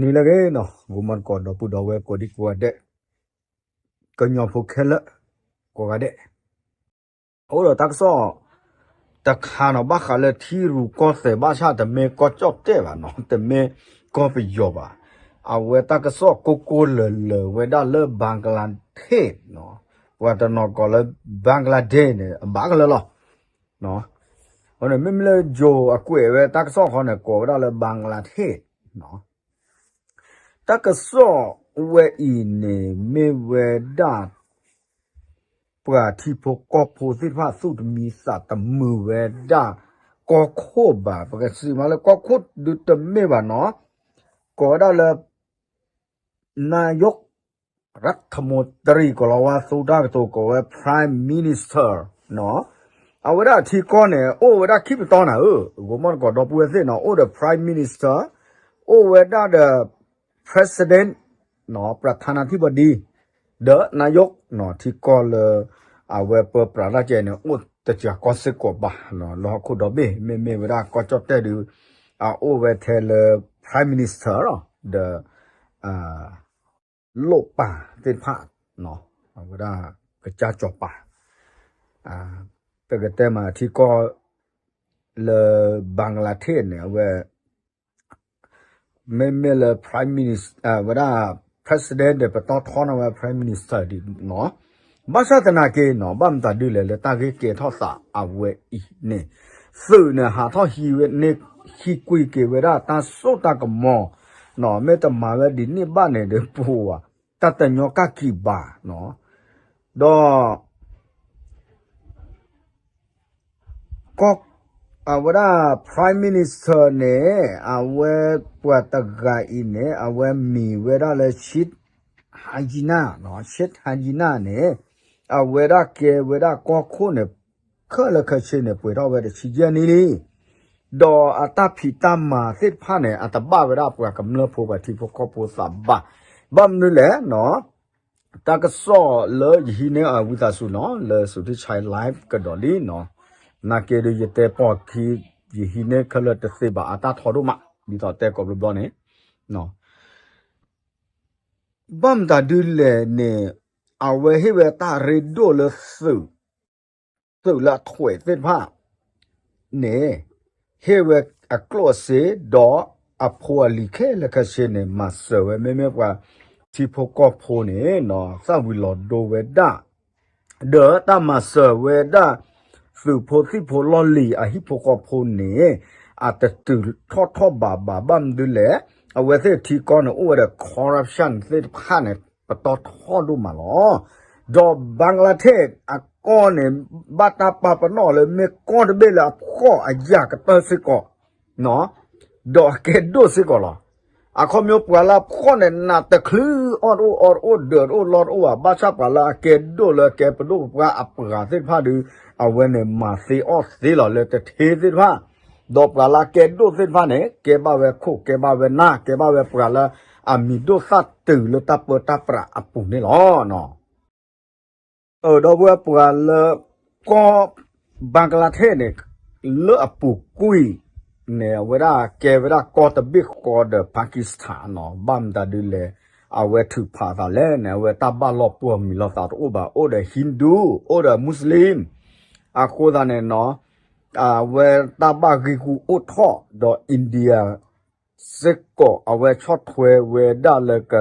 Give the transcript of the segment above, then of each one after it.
နံၤလၢအဂ့ၤနီၤ ဂီၤမီၢ်သကိး ဒီပုၢ်ဒီဝဲၢ်ကိးဒံကိးဂၤဒဲး, ကညီဖိခဲလၢာ် ကိးဂၤဒဲး, အိၣ်ဒီးတၢ်ကစီၣ်တခါနီၤ ဘၣ်ဃးလၢထံရူၢ်ကီၢ်သဲး ဘၣ်ဆၣ်တမ့ၢ်ကီၢ်ကၠီၣ်တဲၣ်ဘၣ်နီၤ တမ့ၢ်ကီၢ်ပယီၤဘၣ်, အဝဲတၢ်ကစီၣ်ကိၢ်ကိၢ်လၢၤလၢၤဝဲဒၣ်လၢ Bangladesh နီၤ, ပှၤတနီၤကိးလၢ Bangladesh န့ၣ် အဘၣ်ကလၢာ်လီၤ. အဃိန့ၣ် မ့မ့ၢ်လၢ Joe အကွဲးဝဲတၢ်ကစီၣ်ဃီန့ၣ် ကိးဝဲဒၣ်လၢ Bangladesh နီၤ. တၢ်ကစီၣ်ဝဲအံၤန့ၣ် မ့ၢ်ဝဲဒၣ် ပှၤထံဖိကီၢ်ဖိသ့ၣ်တဖၣ် သူၣ်တမံသးတမုာ်ဝဲဒၣ် ကီၢ်ခိၣ်ဘၣ်, ပကစံးမးလၢကီၢ်ခိၣ်ဒုးတမ့ၢ်ဘၣ်နီၤ, ကိးဝဲဒၣ်လၢ နာယိး ရးထမူတရံး ကိးလီၤဝါသူတၢ်ကတိၤ ကိးဝဲ Prime Minister နီၤ, အဝဲဒၣ်အထံကီၢ်န့ၣ် အိၣ်ဝဲဒၣ်ခံပတီၢ်နၤဧၢ, ဂီၤမီၢ်သကိး ဒီပုၢ်ဝဲၢ်သ့ၣ်နီၤ, အိၣ်ဒီး Prime Minister, အိၣ်ဝဲဒၣ်ဒီး President နီၤ, ပြၣ်ထၣ်နၣ်ထံၣ်ဘီဒံ ဒီး နာယိး နီၤ, ထံကီၢ်လၢ အဝဲပၢပြးတၢ်ကဲန့ၣ် အိၣ်တစှၤကီၢ်စ့ၢ်ကီးဘၣ်နီၤ, လၢဟီၣ်ခိၣ်ဒီဘ့ၣ်, မ့မ့ၢ်ဝဲဒၣ်ကီၢ်ကၠီၣ်တဲၣ်ဒုး အအိၣ်ဝဲထဲလၢ Prime Minister လီၤ, ဒီး လိၣ်ပာ်သ့ၣ်တဖၣ်, အဝဲဒၣ်ကစၢ်စီၤပၤ, တကတဲမးထံကီၢ်လၢ Bangladesh န့ၣ် အဝဲ မ့မ့ၢ်လၢ Prime Minister ဝဲဒၣ် President ဒီး ပတီၢ်ထီန့ၢ်ဝဲ Prime Minister ဒ်နီၤ, ဘၣ်ဆၣ်သနာ်က့နီၤ ဘၣ်မတၤဒုလဲၣ် လၢတၢ်ဂ့ၢ်ကဲထီၣ်သးအဝဲအံၤန့ၣ်, သုးန့ၣ် ဟးထီၣ်ဟံးဝဲန့ၣ် ဟံးကွံာ်က့ၤဝဲဒၣ်တၢ်စိတၢ်ကမီၤနီၤ, မ့ၢ်တမၤဝဲဒ်န့ၣ်ဘၣ်န့ၣ်ဒီး ပဝဲ တၢ်တညီကၢ်ကံးဘၣ်နီၤ, ဒီး ကီၢ် အဝဲဒၣ် Prime Minister န့ၣ် အဝဲပှၤတဂၤအံၤန့ၣ် အဝဲမံၤဝဲဒၣ်လၢ Sheikh Hasina နီၤ, Sheikh Hasina န့ၣ် အဝဲဒၣ်ကဲဝဲဒၣ်ကီၢ်ခိၣ်န့ၣ် ခဲလၢာ်ခဲဆ့န့ၣ် ပှဲၤထီၣ်ဝဲတဆံယဲၢ်နံၣ်လံ, ဒီးအတၢ်ဖံးတၢ်မၤသ့ၣ်တဖၣ်န့ၣ် အတဘၣ်ဝဲဒၣ်ပှၤကမျၢၢ်ဖိ ပှၤထံဖိကီၢ်ဖိသးဘၣ်, ဘၣ်မနုၤလဲၣ်နီၤ တၢ်ကစီၣ်လၢယဟံးန့ၢ်အဝံသးစူၤနီၤ လၢ Suthichai Live ကဒီးလံနီၤ, နာ်က့ဒီးယတဲပိာ်ခံ ယဟံးန့ၢ်ခဲလၢာ်တသ့ဘၣ် အတၢ်ထီဒိၣ်မး ဒ်သိးတဲကိးဘျီဘျီန့ၣ်, ဘၣ်မတၤဒုလဲၣ်န့ၣ် အဝဲဟ့ၣ်ဝဲတၢ်ရ့ဒိၣ်လၢသုး သုးလၢအထွဲးသ့ၣ်တဖၣ်န့ၣ် ဟ့ၣ်ဝဲအကျိၣ်အစ့ ဒီးအဖိအလံၤခဲလၢာ်ခဲဆ့န့ၣ် မၤစၢၤဝဲ မ့မ့ၢ်ပှၤထံဖိကီၢ်ဖိန့ၣ်နီၤ သၣ်ဝံၤလီၤဒိဝဲဒၣ် ဒီးတၢ်မၤစၢၤဝဲဒၣ် သုးဖိသံၣ်ဖိလီၢ်လံၤအဟံၣ်ဖိဃီဖိန့ၣ် အတတုၤထီၣ်ထီၣ်ဘးဘး ဘၣ်မနုၤလဲၣ် အဝဲသ့ၣ်ထံကီၢ်န့ၣ် အိၣ်ဝဲဒီး corruption သ့ၣ်တဖၣ်န့ၣ် ပတီၢ်ထီဒိၣ်မးလီၤ. ဒီး Bangladesh အကီၢ်န့ၣ် ဘၣ်တၢ်ပာ်ပနီၣ်လၢမ့ၢ်ကီၢ်တဘ့ၣ်လၢအဖှီၣ်အယာ်ကတၢၢ်စ့ၢ်ကီး ဒီးအကဲဒိၣ်စ့ၢ်ကီးလီၤ. အခီပညီပှၤလၢအဖှီၣ်န့ၣ် နးတချုးအီၣ်တအိၣ်အီတအိၣ်ဒၢးတအိၣ်လီတအိၣ်ဘၣ် ဘၣ်ဆၣ်ပှၤလၢအကဲဒိၣ်လၢကဲပဒိၣ်ပပှၢ်အပှၤသ့ၣ်တဖၣ်ဒီး အဝဲန့ၣ်မၤသ့အီၣ်သ့လီၤလၢတထ့သ့ၣ်တဖၣ်, ဒီးပှၤလၢအကဲဒိၣ်သ့ၣ်တဖၣ်န့ၣ် ကဲဘၣ်ဝဲခိၣ် ကဲဘၣ်ဝဲနၢ် ကဲဘၣ်ဝဲပှၤလၢအမံၤဒိၣ်သၣ်တုၤလၢတၢ်ပၢတၢ်ပြးအပူၤန့ၣ်လီၤ. ဒီပုၢ်ဝဲၢ်ပှၤလၢကီၢ် Bangladesh န့ၣ် လၢအပူၤကွံာ်န့ၣ် အဝဲဒၣ်ကဲဝဲဒၣ်ကီၢ်တဘ့ၣ်ဃီဒီး Pakistan နီၤ ဘၣ်မတၤဒ်လဲၣ် အဝဲထုးဖးသးလဲၣ်န့ၣ် အဝဲတၢ်ဘၣ်လီၢ်ပှီၢ်မံၤလီၤသးတအိၣ်ဘၣ် အိၣ်ဒီး Hindu အိၣ်ဒီး Muslim အဃိသတးန့ၣ်နီၤ အဝဲတၢ်ဘၣ်ဂ့ၢ်ဂူာ်အိၣ်ထီၣ်ဒီး India စ့ၢ်ကီး အဝဲဆီၣ်ထွဲဝဲဒၣ်လၢက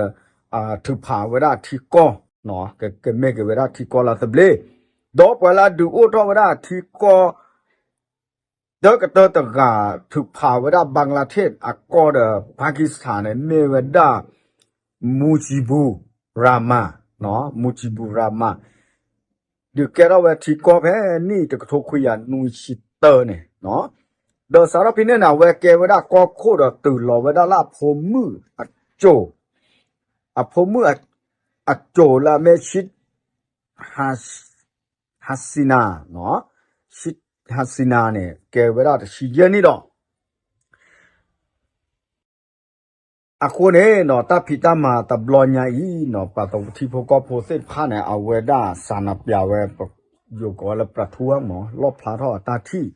ထုးဖးဝဲဒၣ်ထံကီၢ် ကမ့ၢ်က့ၤဝဲဒၣ်ထံကီၢ်လၢသဘျ့, ဒီးပှၤလၢအဒုးအိၣ်ထီၣ်ဝဲဒၣ်ထံကီၢ် တၢကတၢၢ်တဂၤ ထုးဖးဝဲဒၣ် Bangladesh အကီၢ်ဒီး Pakistan န့ၣ် မ့ၢ်ဝဲဒၣ် Mujibur Rahman, Mujibur Rahman ဒုးကဲထီၣ်ဝဲထံကီၢ်ဖဲနံၣ်တကထိခွံကယၤနွံဆံတၢန့ၣ်, ဒီးစးထီၣ်ဖဲန့ၣ်န့ၣ် အဝဲကဲဝဲဒၣ်ကီၢ်ခိၣ်ဒီးတုၤလီၤဝဲဒၣ်လၢအဖိမုၣ်အစိၤ, အဖိမုၣ်အစိၤလၢအမ့ၢ် Sheikh Hasina, Sheikh Hasina န့ၣ် ကဲဝဲဒၣ်တဆံယဲၢ်နံၣ်ဒီး အဃိန့ၣ်နီၤ တၢ်ဖံးတၢ်မၤတဘျီညါအံၤနီၤ ပှၤထံဖိကီၢ်ဖိသ့ၣ်တဖၣ်န့ၣ် အဝဲဒၣ်စးနးပၠးဝဲ ယိၤကိးဝဲလၢ ပြထူ မး လီၣ်ဖျါထီၣ်အတၢ်ထံၣ်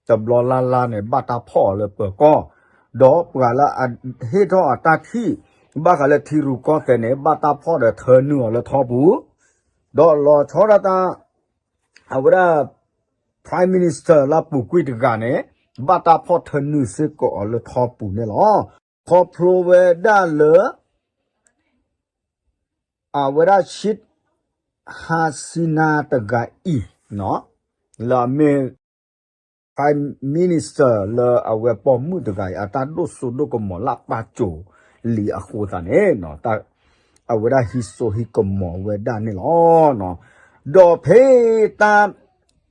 တဘျီလၢ်လၢ်န့ၣ် ဘၣ်တၢ်ဖီၣ်အီၤလၢပၢၤကီၢ်, ဒီးပှၤလၢအဟ့ၣ်ထီၣ်အတၢ်ထံၣ် ဘၣ်ဃးလၢထံရူၢ်ကီၢ်သဲးန့ၣ် ဘၣ်တၢ်ဖီၣ်ဒီးထၢနုာ်အီၤလၢထီပူၤ, ဒီးလီၤဆီဒၣ်တၢ် အဝဲဒၣ် Prime Minister လၢအပူၤကွံာ်တဂၤန့ၣ် ဘၣ်တၢ်ဖီၣ်ထၢနုာ်စ့ၢ်ကီးအီၤလၢထီပူၤန့ၣ်လီၤ. ခီဖျိဝဲဒၣ်လၢ အဝဲဒၣ် Sheikh Hasina တဂၤအံၤ လၢအမ့ၢ် Prime Minister လၢအဝဲပိာ်မုၣ်တဂၤအံၤ အတၢ်ဒိၣ်စိဒိၣ်ကမီၤလၢအပာ်စိၤလံၤအဃိသတးန့ၣ် အဝဲဒၣ်ဟံးစိဟံးကမီၤဝဲဒၣ်န့ၣ်လီၤ. ဒီးဖဲတၢ်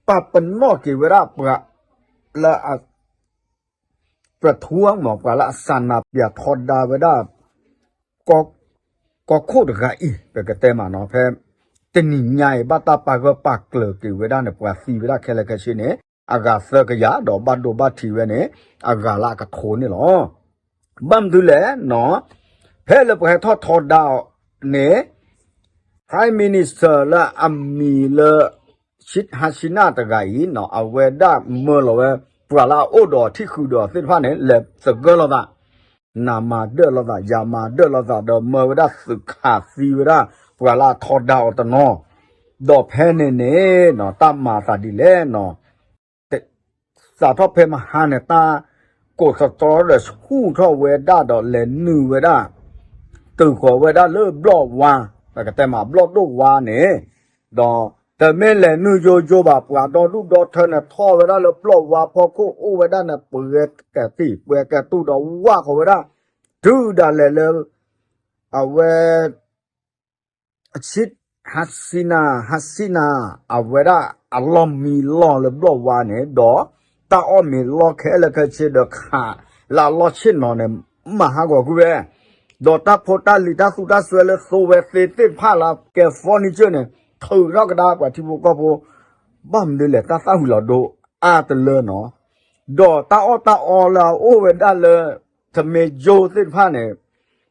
ပာ်ပနီၣ်က့ၤဝဲဒၣ်ပှၤ လၢ ပထူမး ပှၤလၢအစးနၤပၠးထီဒါဝဲဒၣ် ကီၢ်ခိၣ်တဂၤအံၤ ပကတဲမးနီၤ ဖဲ တနံၤညါအံၤ ဘၣ်တၢ်ပာ်ဂၢၢ်ပာ်ကျၢၤက့ၤဝဲဒၣ်န့ၣ် ပှၤသံဝဲဒၣ်ခဲလၢာ်ခဲဆ့န့ၣ် အဂၤသၢကယၤ ဒီးဘၣ်ဒိဘၣ်ထံးဝဲန့ၣ် အဂၤလၢအကထိန့ၣ်လီၤ. ဘၣ်မနုၤလဲၣ်နီၤ ဖဲလၢပှၤဟဲထီၣ်ထီဒါအီၤန့ၣ် Prime Minister လၢအမံၤလၢ Sheikh Hasina တဂၤအံၤနီၤ အဝဲဒၣ်မၢလီၤဝဲ ပှၤလၢအအိၣ်ဒီးထံၣ်ဃုာ်ဒီးသ့ၣ်တဖၣ်န့ၣ် လဲၤသဂၢၢ်လိာ်သး, နၤမၤဒၢၣ်လိာ်သး ယၤမၤဒၢၣ်လိာ်သး ဒီးမၢဝဲဒၣ်သုးခးသံဝဲဒၣ် ပှၤလၢအထီဒါအီၤတနီၤ, ဒီးဖဲန့ၣ်န့ၣ်နီၤ တၢ်မၤသးဒ်လဲၣ်နီၤ စးထီၣ်ဖဲမဟါန့ၣ် တၢ်ကိးသတြီဒီးဆူၣ်ထီၣ်ဝဲဒၣ်ဒီးလဲၤနုာ်ဝဲဒၣ် တုၤဃီၤဝဲဒၣ်လၢဘျီၣ်ဝါ, ပကတဲမးဘျီၣ်ဒိၣ်ဝါန့ၣ်, ဒီးတမ့ၢ်လဲၤနုာ်ယိယိဘၣ် ပှၤဒီဒူၣ်ဒီထၢန့ၣ် ထီၣ်ဝဲဒၣ်လၢဘျီၣ်ဝါဖီခိၣ်အိၣ်ဝဲဒၣ်န့ၣ် ပှဲၤကတံၢ်ပှဲၤကတူၢ်ဒီးဝၢ်ဃီၤဝဲဒၣ်, တုၤဒၣ်လဲာ်လၢ အဝဲ Sheikh Hasina, Hasina အဝဲဒၣ်အလီၢ်မံလီၢ်လၢဘျီၣ်ဝါန့ၣ် ဒီးတၢ်အီၣ်မ့ၤလီၢ်ခဲလၢာ်ခဲဆ့ဒီးခးလၢအလီၢ်ဆ့ၣ်နီၤန့ၣ် မၤဟးဂီၤကွံာ်ဝဲ, ဒီးတၢ်ဖိတၢ်လံၤတၢ်သူတၢ်စွဲလၢသိဝဲသ့သ့ၣ်တဖၣ်လၢကဲ furniture န့ၣ် ထုးထီၣ်ကဒါပှၤထံဖိကီၢ်ဖိ, ဘၣ်မနုၤလဲၣ် တၢ်သၣ်ဝံၤလီၤဒိအါတလၢနီၤ, ဒီးတၢ်အီၣ်တၢ်အီလၢအအိၣ်ဝဲဒၣ်လၢ ထမ့ၢ်ယိသ့ၣ်တဖၣ်န့ၣ်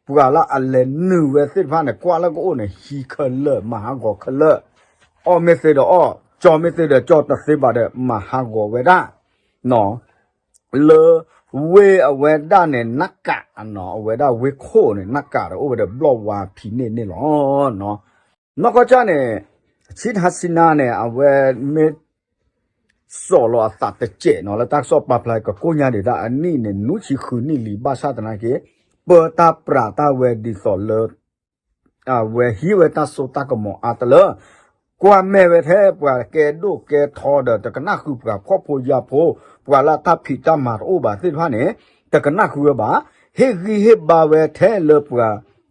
ပှၤလၢအလဲၤနုာ်ဝဲသ့ၣ်တဖၣ်န့ၣ် ကွၢ်လၢကအိၣ်န့ၣ် ဟံးခဲလၢာ် မၤဟးဂီၤခဲလၢာ်, အီၣ်မ့ၢ်သ့ဒီးအီၣ် ကၠီမ့ၢ်သ့ဒီးကၠီ တသ့ဘၣ်ဒီး မၤဟးဂီၤဝဲဒၣ် လၢဝ့ၢ်အဝဲဒၣ်န့ၣ် နးကးနီၤ အဝဲဒၣ်ဝ့ၢ်ခိၣ်န့ၣ် နးကးဒီးအိၣ်ဝဲဒီးဘျီၣ်ဝါဖံးန့ၢ်န့ၣ်လီၤ. နီၢ်ကီၢ်ကၢ်န့ၣ် Sheikh Hasina န့ၣ် အဝဲမ့ၢ် စိာ်လီၤအသးတစဲးနီၤ လၢတၢ်ကစီၣ်ပာ်ဖျါကကိၣ်ညါဒံးတၢ်အနံၣ်န့ၣ် နွံဆံဃုနံၣ်လံ ဘၣ်ဆၣ်သနာ်က့ ပၢတၢ်ပြးတၢ်ဝဲဒ်သိးလၢ အဝဲဟံးဝဲတၢ်စိတၢ်ကမီၤအါတလၢ ကွၢ်မဲာ်ဝဲထဲပှၤကဲဒိၣ်ကဲထီဒီး တကနၣ်ဃုာ်ပှၤဖှီၣ်ဖိယာ်ဖိ ပှၤလၢတၢ်ဖံးတၢ်မၤတအိၣ်ဘၣ်သ့ၣ်တဖၣ်န့ၣ် တကနၣ်ဃုာ်ဝဲဘၣ်, ဟ့ၣ်ဂံၢ်ဟ့ၣ်ဘါဝဲထဲလၢပှၤ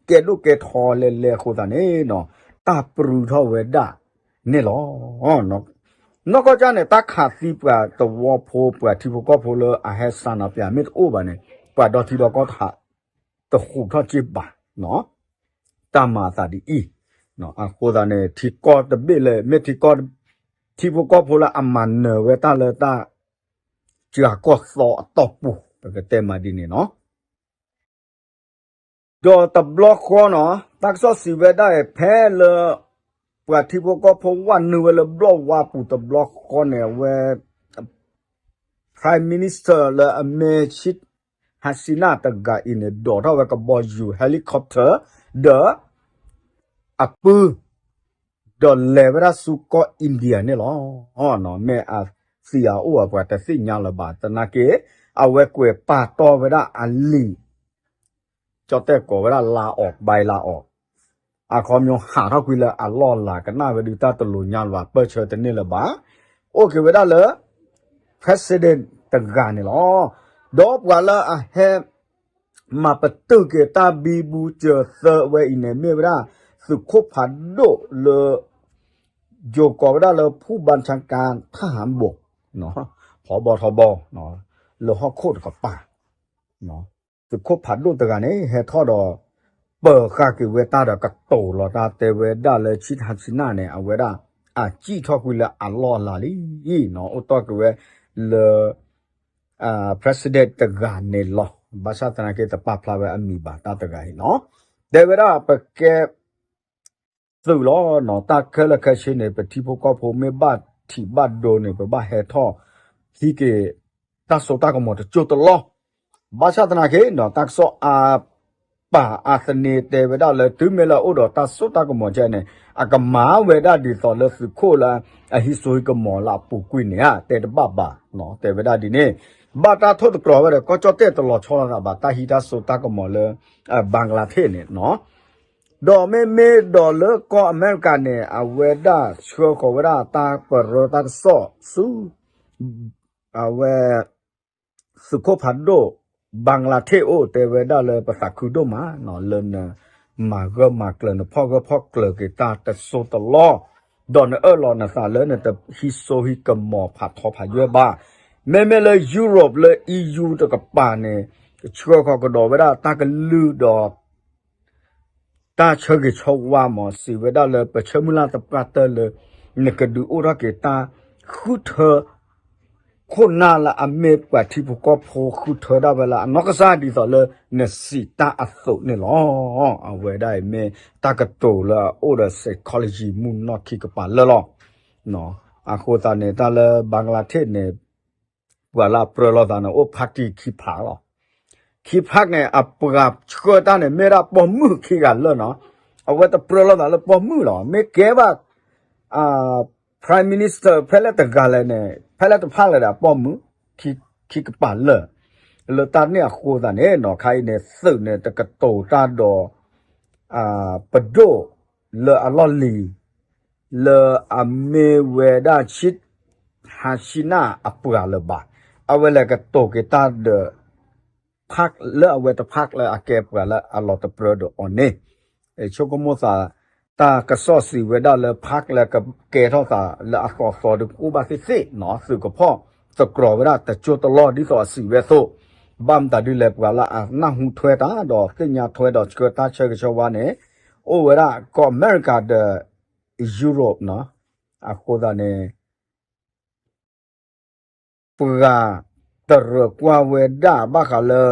ကဲဒိၣ်ကဲထီလဲၤလဲၤအဃိသတးန့ၣ် တၢ်ပြူထီၣ်ဝဲဒၣ်န့ၣ်လီၤ. နီၢ်ကီၢ်ကၢ်န့ၣ် တၢ်ခးသံပှၤသဝီဖိ ပှၤထံဖိကီၢ်ဖိလၢအဟဲစးနၤပၠးမ့ၢ်တအိၣ်ဘၣ်န့ၣ် ပှၤဒီထံဒီကီၢ်တဟး တဟူးထီၣ်က့ၢ်ဘၣ် တၢ်မၤအသးဒ်အံၤ, အဃိသတးန့ၣ် ထံကီၢ်တဘ့ၣ်လၢ မ့ၢ်ထံကီၢ် ထံဖိကီၢ်ဖိလၢအမၤနၢၤဝဲတၢ်လၢတၢ် စှၤကီၢ်သီအတီၢ်ပူၤ ပကတဲမးဒ်န့ၣ်နီၤ. ဒီးတဘျီဃီနီၤ တၢ်ကစီၣ်စံးဝဲဒၣ်အံၤ ဖဲလၢ ပှၤထံဖိကီၢ်ဖိဝဲနုာ်ဝဲလၢဘျီၣ်ဝါပူၤတဘျီဃီန့ၣ် အဝဲ Prime Minister လၢအမ့ၢ် Sheikh Hasina တဂၤအံၤန့ၣ် ဒိးထီၣ်ဝဲကဘီယူၤ helicopter ဒီး အပုၢ် ဒီးလဲၤဝဲဒၣ်ဆူကီၢ် India န့ၣ်လီၤ. မ့ၢ်အသံးအအိၣ်အပှၤတသ့ၣ်ညါလၢၤဘၣ် သနာ်က့ အဝဲကွဲးပာ်တီၢ်ဝဲဒၣ်အလံာ် ကၠီၣ်တဲၣ်ကိးဝဲဒၣ်လါအီၣ် ဘဲလါအီၣ် အခီပညီဟးထီၣ်ကွံာ်လၢအလီၢ်အလၤ ကနၣ်ဝဲဒုးတၢ်တလိၤညါလၢၤဘၣ် ပၢၢ်ဆၢတန့ၢ်လၢၤဘၣ် အိၣ်က့ၤဝဲဒၣ်လၢ President တဂၤန့ၣ်လီၤ. ဒီးပှၤလၢအဟဲ မၤပတုာ်က့ၤတၢ်ဘံဘူစၢၤသၢဝဲအံၤန့ၣ် မ့ၢ်ဝဲဒၣ် သုးခိၣ်ဖးဒိၣ်လၢ ယိၤကိးဝဲဒၣ်လၢ ဖူၣ်ဘၣ်ဆၣ်ကါ ထၣ်ဟးဘိၣ် ထီဘီထီဘီ လၢဟီၣ်ခိၣ်တကပၤ သုးခိၣ်ဖးဒိၣ်တဂၤန့ၣ် ဟဲထီၣ်ဒီး ပၢၤဃာ်က့ၤဝဲတၢ်ဒီးကတိၤလီၤတၢ်တဲဝဲဒၣ်လၢ ဆံးဟးဆံးနၢ်န့ၣ် အဝဲဒၣ် အစံၣ်ထီၣ်ကွံာ်လၢအလီၢ်အလၤလံ အိၣ်တီၢ်က့ၤဝဲလၢ President တဂၤန့ၣ်လီၤ. ဘၣ်ဆၣ်သနာ်က့ တပာ်ဖျါဝဲအမံၤဘၣ်တၢ်တဂၤအံၤနီၤ. တဲဝဲဒၣ်ပကဲ သုးလီၤနီၤ တၢ်ခဲလၢာ်ခဲဆ့န့ၣ် ပထံဖိကီၢ်ဖိမ့ၢ်ဘၣ်ထံးဘၣ်ဒိန့ၣ် ပဘၣ်ဟဲထီၣ်ဟံးက့ၤ တၢ်စိတၢ်ကမီၤတစိၢ်တလီၢ်. ဘၣ်ဆၣ်သနာ်က့နီၤ တၢ်ကစီၣ်အါ ပၢ်အါသန့တဲဝဲဒၣ်လၢ တုၤမ့ၢ်လၢအအိၣ်ဒီးတၢ်စိတၢ်ကမီၤကဲန့ၣ် အကမၤဝဲဒၣ်ဒ်သိးလၢသုးခိၣ်လၢ အဟံးစိဟံးကမီၤလၢအပူၤကွံာ်န့ၣ်ဧါ တဲတဘၣ်ဘၣ် တဲဝဲဒၣ်ဒ်န့ၣ် ဘၣ်တၢ်ထိၣ်သတြီၤဝဲဒီး ကီၢ်ကၠီၣ်တဲၣ်တလီၤဆီလိာ်သးဘၣ် တၢ်ဟံးတၢ်စိတၢ်ကမီၤလၢ ဘင်္ဂလားဒေ့ရှ်န့ၣ်နီၤ ဒီးမ့မ့ၢ်ဒီးလၢကီၢ်အမဲရကၤန့ၣ် အဝဲဒၣ်ဆှၢဃီၤဝဲဒၣ်တၢ်ပရၢတၢ်ကစီၣ်ဆူ အဝဲ သုးခိၣ်ဖးဒိၣ် ဘင်္ဂလားဒေ့ရှ်အိၣ် တဲဝဲဒၣ်လၢပသးခုဒိၣ်မးနီၤ လၢနမၤဂၢၢ်မၤကျၢၤ နဖီၣ်ဂၢၢ်ဖီၣ်ကျၢၤက့ၤတၢ်တစိၢ်တလီၢ် ဒီးနအၢၣ်လီၤနသးလၢနတဟံးစိဟံးကမီၤဖးထီဖးယွဲၢ်ဘၣ်. မ့မ့ၢ်လၢ Europe လၢ E U တကပၤန့ၣ် ဆှၢဃီၤကဒီးဝဲဒၣ်တၢ်ကလုၢ်ဒီး တၢ်ဆၢဂ့ၤဆၢဝါမး စံးဝဲဒၣ်လၢပဆၢမုၢ်လၢ်တပှၢ်တၢၢ်လၢ နကဒုးအိၣ်ထီၣ်က့ၤတၢ်ဃုထၢ ခိၣ်နၢ်လၢအမ့ၢ်ပှၤထံဖိကီၢ်ဖိဃုထၢဒၣ်ဝဲလၢအနီၢ်ကစၢ် ဒ်သိးလၢနစံးတၢ်အသိးန့ၣ်လီၤ. အဝဲဒၣ်အံၤမ့ၢ်တၢ်ကတိၤလၢအအိၣ်ဒီး psychology မုၢ်နီၢ်ခံကပၤလၢာ်လီၤ. အဃိသတးန့ၣ် တၢ်လၢ Bangladesh န့ၣ် ပှၤလၢအပြၢလိာ်သးန့ၣ် အိၣ် party ခံဖးလီၤ. ခံဖးန့ၣ် အပှၤဆှၢတၢ်န့ၣ် မ့ၢ်ဒၣ်ပိာ်မုၣ်ခံဂၤလၢာ်နီၤ. အဝဲတပြၢလိာ်သးလၢပိာ်မုၣ်လီၤ. မ့ၢ်ကဲဘၣ် Prime Minister ဖဲလဲၣ်တဂၤလဲၣ်န့ၣ် ဖဲလဲၣ်တဖၣ်လဲၣ်ဒီး အပိာ်မုၣ်ခံကပၤလၢာ် လၢတၢ်န့ၣ်အဃိသတးန့ၣ်နီၤ ခါအံၤန့ၣ် သုးန့ၣ် တကတိၤတၢ်ဒီး ပဒိၣ်လၢအလီၢ်လံၤ လၢအမ့ၢ်ဝဲဒၣ် Sheikh Hasina အပှၤလၢၤဘၣ်. အဝဲလဲၤကတိၤက့ၤတၢ်ဒီး ဖးလၢအဝဲတဖးလၢအကဲပှၤလၢအလီၤတပြၢဒီးအီၤန့ၣ် ဆိကမိၣ်သး တၢ်ကစီၣ်စံးဝဲဒၣ်လၢဖးလၢကကဲထီၣ်သးလၢအသီသီဒုးကအိၣ်ဘၣ်သ့ၣ်သ့ၣ်နီၤ သုးကဖီၣ်သတြီၤဝဲဒၣ်တစိၢ်တလီၢ်ဒ်သိးအစံးဝဲအသိး ဘၣ်မတၤဒ်လဲၣ်ပှၤလၢအနၢ်ဟူထွဲတၢ်ဒီးသ့ၣ်ညါထွဲဒီးဆှၢတၢ်ဆၢဂ့ၤဆၢဝါန့ၣ် အိၣ်ဝဲဒၣ်ကီၢ်အမဲရကၤဒီး Europe နီၤ အဃိသတးန့ၣ် ပှၤတရၢၢ်ကွၢ်ဝဲဒၣ်ဘၣ်ဃးလၢ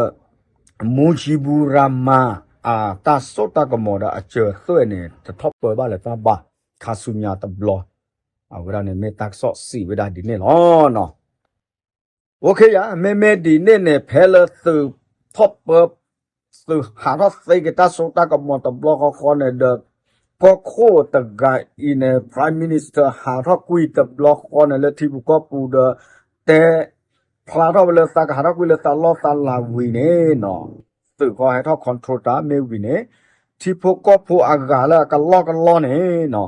မူကၠံဘူရၤမၤ အတၢ်စိတၢ်ကမီၤဒီးအစၢၤသွဲၣ်န့ၣ် တထီၣ်ပၢဘၣ်လၢၤတၢ်ဘၣ် ခါဆူညါတဘျီ အဝဲဒၣ်န့ၣ်မ့ၢ်တၢ်ကစီၣ်စံးဝဲဒၣ်ဒ်န့ၣ်လီၤ. အိၣ်ခ့ယါ မ့မ့ၢ်ဒ်န့ၣ်န့ၣ် ဖဲလၢသုးထီၣ်ပၢ သုးဟးထီၣ်သ့က့ၤတၢ်စိတၢ်ကမီၤတဘျီဃီဃီန့ၣ်ဒီး ကီၢ်ခိၣ်တဂၤအံၤန့ၣ် Prime Minister ဟးထီၣ်ကွံာ်တဘျီဃီန့ၣ် လၢထံဖိကီၢ်ဖိဒီး တဲ ဖျါထီၣ်ဝဲလၢသးကဟးထီၣ်ကွံာ်လၢသးလီၢ်သးလၤဝံၤန့ၣ်နီၤ သုးခီဟဲထီၣ် control တၢ်မ့ၢ်ဝံၤန့ၣ် ထံဖိကီၢ်ဖိအဂၤလၢအကလီၢ်ကလီၢ်န့ၣ်နီၤ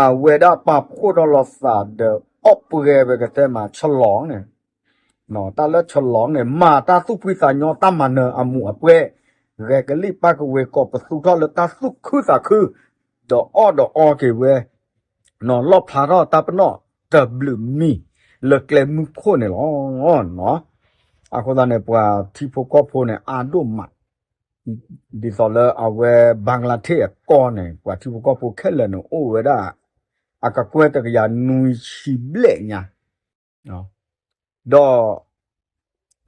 အဝဲဒၣ်ပာ်ဖှိၣ်ထီၣ်လိာ်သးဒီး အီၣ်ပှဲၤဝဲကတဲမး ဆလီၤန့ၣ် တၢ်လၢဆလီၤန့ၣ် မၤတၢ်သူၣ်ဖှံသးညီတၢ်မၤနၢၤအမူးအပွဲ ဂဲၤကလံၣ်ပၢ်ကဝ့ၤကိးပသူထီၣ်လၢတၢ်သူၣ်ခုသးခု ဒီးအီၣ်ဒီးအီက့ၤဝဲ လီၣ်ဖျါထီၣ်တၢ်ပနီၣ်တဘျုးမံၤ လၢကျဲမုၢ်ခိၣ်န့ၣ်လီၤ. အဃိသတးန့ၣ် ပှၤထံဖိကီၢ်ဖိန့ၣ် အါဒိၣ်မး ဒ်သိးလၢအဝဲ Bangladesh အကီၢ်န့ၣ် ပှၤထံဖိကီၢ်ဖိခဲလၢာ်န့ၣ် အိၣ်ဝဲဒၣ် အကကွဲၢ်တကယၤနွံဆံဘျဲၣ်ညါ ဒီး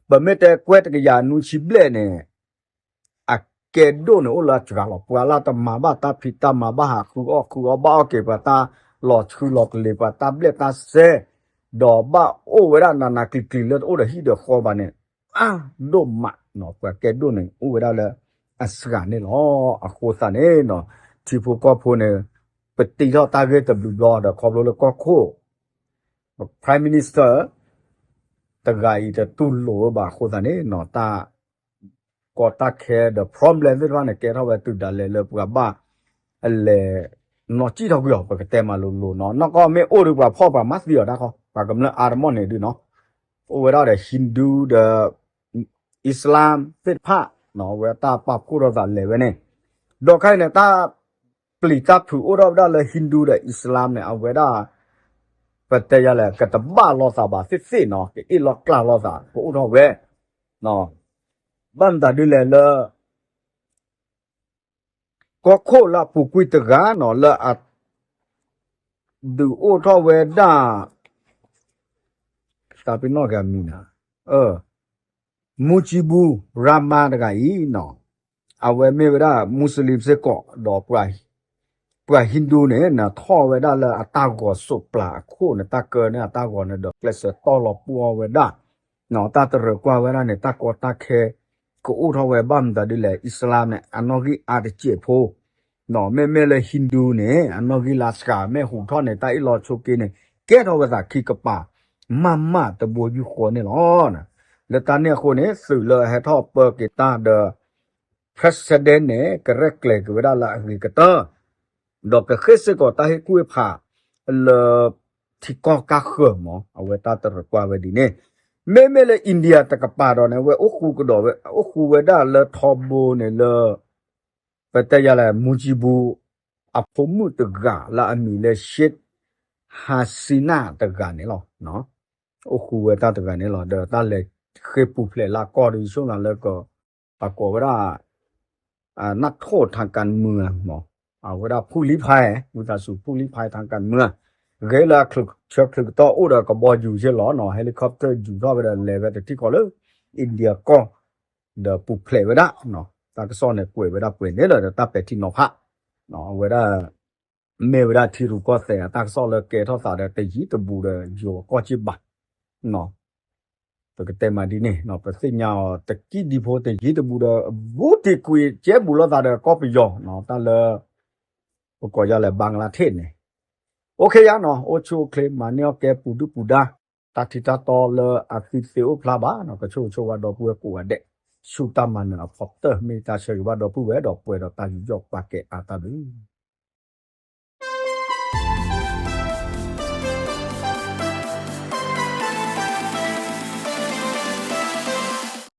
ပမ့ၢ်တဲကွဲၢ်တကယၤနွံဆံဘျဲၣ်န့ၣ် အကဲဒိၣ်န့ၣ်အိၣ်လၢအစှၤလီၤ. ပှၤလၢတမၤဘၣ်တၢ်ဖံးတၢ်မၤ ဘၣ်ဟးဃုအီၣ်ဃုအီ ဘၣ်အီၣ်က့ၤပှၤတၢ်လီၤဆှုလီၤကလ့ၤ ပှၤတၢ်ဘျဲၣ်တၢ်စဲ ဒီးဘၣ်အိၣ်ဝဲဒၣ်နးနးကျံၤကျံၤလၢတအိၣ်ဒီးဟံၣ်ဒီးဃီဘၣ်န့ၣ် အါဒိၣ်မးနီၤ ပှၤကဲဒိၣ်န့ၣ် အိၣ်ဝဲဒၣ်လၢအစှၤန့ၣ်လီၤ. အဃိသတးန့ၣ်နီၤ ထံဖိကီၢ်ဖိန့ၣ် ပတံထီၣ်တၢ်ဂ့ၢ်တဘျုးဘျီဒီး ခီဖျိလၢကီၢ်ခိၣ် Prime Minister တဂၤအံၤတတူၢ်လိာ်ဝဲဘၣ်အဃိသတးန့ၣ်နီၤ တၢ်ကီတၢ်ခဲဒီး problem သ့ၣ်တဖၣ်န့ၣ် ကဲထီၣ်ဝဲတုၤဒၣ်လဲာ်လၢပှၤဘၣ် အလဲၤနီၢ်ကံၣ်ထီၣ်ကွံာ်အီၤ ပကတဲမးလိၤလိၤနီၤ နီၢ်ကီၢ်မ့ၢ်အိၣ်ဒီးပှၤဖီၣ်ပှၤမၤသံအီၤတၢ်ခီ ပှၤကမျၢၢ်အါတမီၢ်န့ၣ်ဒုနီၤ အိၣ်ဝဲဒၣ်ဒီး Hindu ဒီး Islam သ့ၣ်တဖၣ် ဝဲတၢ်ပာ်ဖှိၣ်ထီၣ်သးလဲၤဝဲန့ၣ် ဒီးခဲအံၤန့ၣ် တၢ်ပျံၤတၢ်ဖုးအိၣ်ထီၣ်ဝဲဒၣ်လၢ Hindu ဒီး Islam န့ၣ် အဝဲဒၣ် ပတဲယၤလဲၣ် ကတဘၣ်လိာ်သးဘၣ်သ့ၣ်သ့ၣ်နီၤ ကအ့ၣ်လိာ်ကျါလိာ်သး ကအိၣ်ထီၣ်ဝဲ ဘၣ်မတၤဒ်လဲၣ်လၢ ကီၢ်ခိၣ်လၢအပူၤကွံာ်တဂၤနီၤ လၢအ ဒုးအိၣ်ထီၣ်ဝဲဒၣ် သးပ့ၤနီၣ်က့ၤအမံၤနီၤ မူကၠံဘူရၤမၤတဂၤအံၤနီၤ အဝဲမ့ၢ်ဝဲဒၣ် Muslim စ့ၢ်ကီး ဒီးပှၤ Hindu န့ၣ် နထီၣ်ဝဲဒၣ်လၢအတၢ်ဂီၤစိးပျၤအခိၣ်န့ၣ် တၢ်ကၢန့ၢ်အတၢ်ဂီၤန့ၣ်ဒီး ကျဲးစၢးတီၢ်လီၤပှီၢ်ဝဲဒၣ် တၢ်တရၢၢ်ကွၢ်ဝဲဒၣ်န့ၣ် တၢ်ကီတၢ်ခဲ ကအိၣ်ထီၣ်ဝဲဘၣ်မတၤဒ်လဲၣ် Islam န့ၣ် အနီၣ်ဂံၢ်အါတစဲးဖိ, မ့မ့ၢ်လၢ Hindu န့ၣ် အနီၣ်ဂံၢ်လါစှၤ မ့ၢ်ဟူးထီၣ်န့ၣ် တၢ်အ့ၣ်လိာ်ဆိးက့န့ၣ် ကဲထီၣ်ဝဲသးခံကပၤ မးမးတဘိယူၢ်ဃီန့ၣ်လီၤ. လၢတၢ်န့ၣ်အဃိန့ၣ် သုးလၢအဟဲထီၣ်ပၢက့ၤတၢ်ဒီး president န့ၣ် ကရဲၣ်ကျဲၤက့ၤဝဲဒၣ်လၢအဂ့ၤကတၢၢ် ဒီးကဃ့ၢ်စ့ၢ်ကီးတၢ်ဟ့ၣ်ကူၣ်ဟ့ၣ်ဖးလၢ ထံကီၢ်ကါဃၢၤမး အဝဲတၢ်တရၢၣ်ကွၢ်ဝဲဒ်န့ၣ်, မ့မ့ၢ်လၢ India တကပၤဒီးန့ၣ် အဝဲအိၣ်ဃူကဒီးဝဲ အိၣ်ဃူဝဲဒၣ်လၢထီဘိန့ၣ်လၢ ပတဲယၤလဲၣ် မူကၠံဘူ အဖိမုၣ်တဂၤလၢအမံၤလၢ Sheikh Hasina တဂၤန့ၣ်လီၤ. အိၣ်ဃူဝဲတၢ်တဂၤန့ၣ်လီၤ. ဒီးတၢ်လဲၤဃ့ၢ်ပူၤဖျဲးလၢအကီၢ်ဒီး ယဆိကမိၣ်လၢက ပှၤကိးဝဲဒၣ် နၢ်ထိၣ်ထၣ်ကၣ်မုၢ်မး, အဝဲဒၣ်ဖူလံဖဲ ဝံသးစူၤဖူလံဖဲထၣ်ကၣ်မုၢ်, ဂ့ၤလၢအဆၢချုးကတီၢ်အိၣ်ဒီးကဘီယူၤယ့ၢ်လီၤနီၤ helicopter ယူၤထီၣ်ဝဲဒီးလဲၤဝဲတထံၣ်ဃီလၢ India ကီၢ် ဒီးပူၤဖျဲးဝဲဒၣ်, တၢ်ကစီၣ်န့ၣ်ကွဲးဝဲဒၣ်ပှဲၤန့ၣ်လီၤ ဒီးတၢ်ပဲာ်ထံနီၤဖး, အဝဲဒၣ် မ့ၢ်ဝဲဒၣ်ထံရူၢ်ကီၢ်သဲးအတၢ်ကစီၣ်လၢကဲထီၣ်သးဒီးတယံၤတဘူးဒီး ယိၤအကီၢ်က့ၢ်ဘၣ် ပကတဲမးဒ်န့ၣ် ပသ့ၣ်ညါအီၤတကံၢ်ဒံဖိတယံၤတဘူးဒီး ဘူးတံၢ်ကွံာ်ကဲဘူးလိာ်သးဒီးကီၢ်ပယီၤ တၢ်လၢ ပကိးယၤလဲၣ် ဘၣ်ကလါထ့ၣ်န့ၣ်, အိၣ်ခ့ယါနီၤ အိၣ်ဆူၣ်အိၣ်ချ့ မၤန့ၢ်အီၣ်ကဲပူၤဒုၣ်ပူၤဒါ, တၢ်ထံတၢ်တီလၢအသံသ့အိၣ်ဖျါဘၣ်နီၤ ကဆိၣ်ဂ့ၤဆိၣ်ဝါဒီပုၢ်ဝဲၢ်ကိးဂၤဒဲး, ဆူတၢ်မၤနၢၤအဖီတၢၢ် မ့ၢ်တၢ်ဆၢဂ့ၤဘၣ်ဒီပုၢ်ဝဲၢ်ဒီးပှဲၤဒီးတၢ်ယူးယီၣ်ပာ်ကဲအါတၢ်ဘျုး